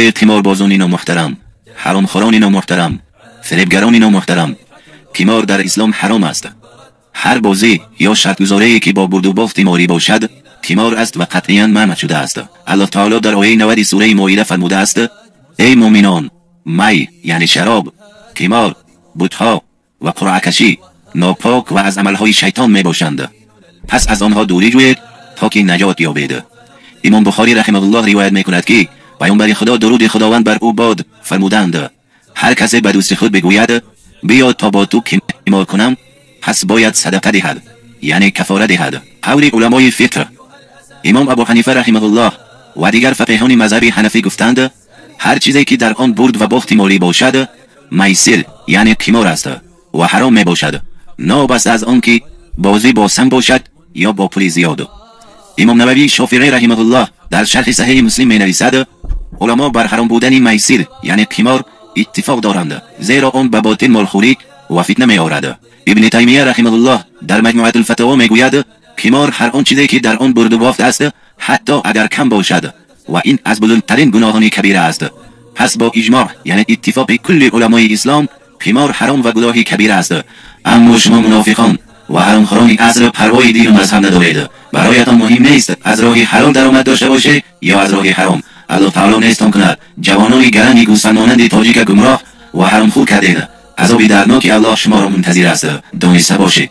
Эй қиморбозони номуҳтарам, ҳаромхӯрони номуҳтарам, фиребгарони номуҳтарам, қимор дар ислом ҳаром аст. Ҳар бозӣ ё шартгузорие ки бо бурду бофти молӣ бошад, қимор аст ва қатъиян манъ шудааст. Аллоҳ таоло дар ояи 90 сураи Моида фармудааст: эй муъминон, май яъне шароб, қимор, бутҳо ва қуръакашӣ нопок ва аз амалҳои шайтон мебошанд. Пас аз онҳо дурӣ ҷӯед то ки наҷот ёбед. Имом Бухорӣ раҳимаҳуллоҳ ривоят мекунад ки паёмбари Худо, дуруди Худованд бар ӯ бод, фармуданд: ҳар касе ба дӯсти худ бигӯяд: биё то бо ту қимор кунам, пас бояд садақа диҳад, яъне кафора диҳад. Қавли уламои фиқҳ: имом Абу Ҳанифа раҳимаҳуллоҳ ва дигар фақиҳони мазҳаби ҳанафӣ гуфтанд: ҳар чизе ки дар он бурд ва бохти молӣ бошад, майсир яъне қимор аст ва ҳаром мебошад, новобаста аз он ки бозӣ бо сам бошад ё бо пули зиёд. Имом Нававӣ Шофиӣ раҳимаҳуллоҳ дар шарҳи Саҳеҳи Муслим менависад: уламо бар ҳаром будани майсир яъне қимор иттифоқ доранд, зеро он ба ботил молхӯрӣ ва фитна меорад. Ибни Таймия раҳимаҳуллоҳ дар Маҷмӯатулфатово мегӯяд: қимор ҳар он чизе ки дар он бурду бофт аст, ҳатто агар кам бошад, ва ин аз бузургтарин гуноҳони кабира аст. Пас бо иҷмоъ яъне иттифоқи кулли уламои ислом қимор ҳаром ва гуноҳи кабира аст. Аммо шумо мунофиқон ва ҳаромхӯрони аср парвои дину мазҳаб надоред. Бароятон муҳим нест аз роҳи ҳалол даромад дошта бошед ё аз роҳи ҳаром. Аллоҳ таоло нестон кунад ҷавонони гаранги гӯсфандмонанди тоҷика гумроҳ ва ҳаромхӯр кардед. Азоби дардноки Аллоҳ шуморо мунтазир аст. Дониста бошед.